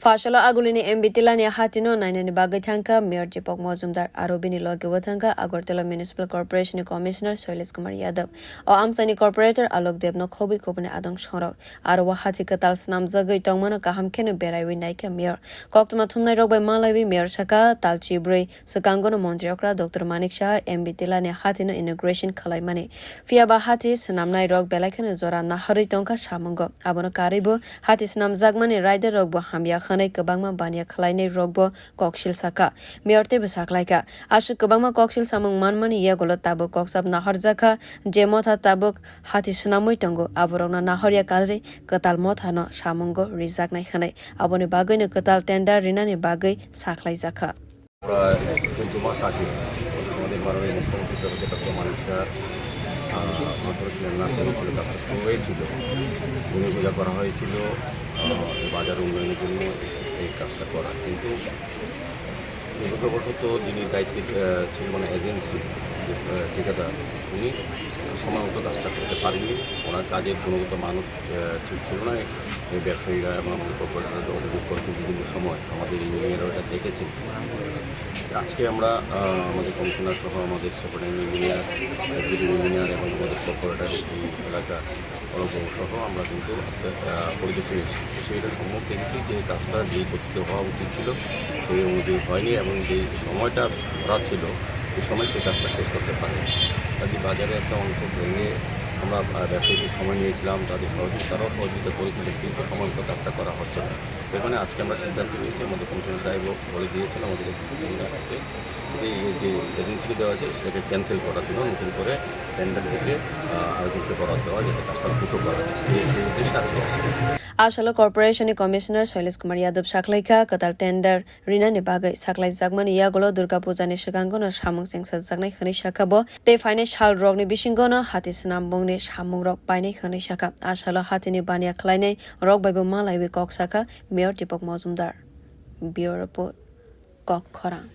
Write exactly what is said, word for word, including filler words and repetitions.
Phasalo Agulini M B Tilani hatino nainani bagwi thangkha Mayor Deepak Mojumdar, aro bini logeo thangkha Agartala Municipal Corporation ni Commissioner Shailesh Kumar Yadav. O amchaini corporator Alok Debno khobwi kubuni adong songrok. Aro o hati kwtal swnamjagwi tongmano kaham kheno beraiwi naikha Mayor. Koktwma thumnairok bai malaiwi Mayor sakha, tal chibrwi swkangono Montri okra Doctor Manik Saha M B Tilani hatino inauguration khwlaimani. Phiya ba hati swnamnairok belai kheno jora naharwi tongkha samungo. Abono karwibo hati swnamjakmani raidarrokbo hamya hwnwi kwbangma baniya khwlainairokbo koksil sakha. Mayor teibo saklaikha, aswk kwbangma koksil samung manmani yagulo tabuk koksap naharjakha, je motha tabuk hati swnamwi tongo, aborokno nahorya karwi kwtal mothano samungo rijaknai hwnwi. Aboni bagwino kwtal tender rinani bagwi saklaijakha. প্রায় চোদ্দ মাস আগে আমাদের মাননীয় মুখ্যমন্ত্রী ডক্টর মানিক স্যার, আহ, মাধ্যমিক ছিলেন, নার্সারি ছিল, তারপর শুরু হয়েছিল, ভূমি পূজা করা হয়েছিল, আহ, বাজার উন্নয়নের জন্য এই কাজটা করা। কিন্তু দুর্ভাগ্যবশত যিনি দায়িত্বে, আহ, ছিলেন, মানে এজেন্সি, যে, আহ, ঠিকাদার, উনি সময় মতো কাজটা করতে পারেননি। ওনার কাজের গুণগত মান, আহ, ঠিক ছিল না। এই ব্যবসায়ীরা এবং আমাদের কর্পোরেটররা অভিযোগ করেছেন বিভিন্ন সময়, আমাদের ইঞ্জিনিয়াররা এটা দেখেছেন। আজকে আমরা, আহ, আমাদের কমিশনার সহ আমাদের সুপারিনটেন্ডেন্ট ইঞ্জিনিয়ার, এক্সিকিউটিভ ইঞ্জিনিয়ার এবং আমাদের কর্পোরেটর এই এলাকা, অলোক বাবু সহ আমরা কিন্তু আজকে, আহ, পরিদর্শনে এসেছি। সেটা সম্মুখ দেখেছি যে কাজটা যে গতিতে হওয়া উচিত ছিল, সেই অনুযায়ী হয়নি এবং যে সময়টা ধরা ছিল, এই সময় সেই কাজটা শেষ করতে পারেনি। কাজে বাজারে একটা অংশ ভেঙে আমরা, আহ, ব্যবসায়ীদের সময় নিয়েছিলাম, তাদের সহযোগিতা, তারাও সহযোগিতা করেছিলেন, কিন্তু সময় মতো কাজটা করা হচ্ছে না। এর মানে আজকে আমরা সিদ্ধান্ত নিয়েছি, আমাদের কমিশনার সাহেবও বলে দিয়েছেন আমাদের এক্সিকিউটিভ ইঞ্জিনিয়ারকে, যে এই যে এজেন্সিকে দেওয়া হয়েছে সেটাকে ক্যান্সেল করার জন্য, নতুন করে টেন্ডার ডেকে, আহ, আরো কিছু বরাদ্দ দেওয়া, যাতে কাজটা দ্রুত করা যায়। এই, সেই উদ্দেশ্যে আজকে আসা। Asalo Corporation ni Commissioner Shailesh Kumar Yadav saklaikha, kwtal tender rinani bagwi saklaijakmani yagulo Durga Puja ni swkangono samung chengsajaknai hwnwi sakha bo, tei phainai sal rokni bisingono hati swnambungni samungrok painai hwnwi sakha. Asalo hatini baniya khwlainai rok baibo malaiwi kok sakha Mayor Deepak Mojumdar. Bureau Report, Kok Khorang.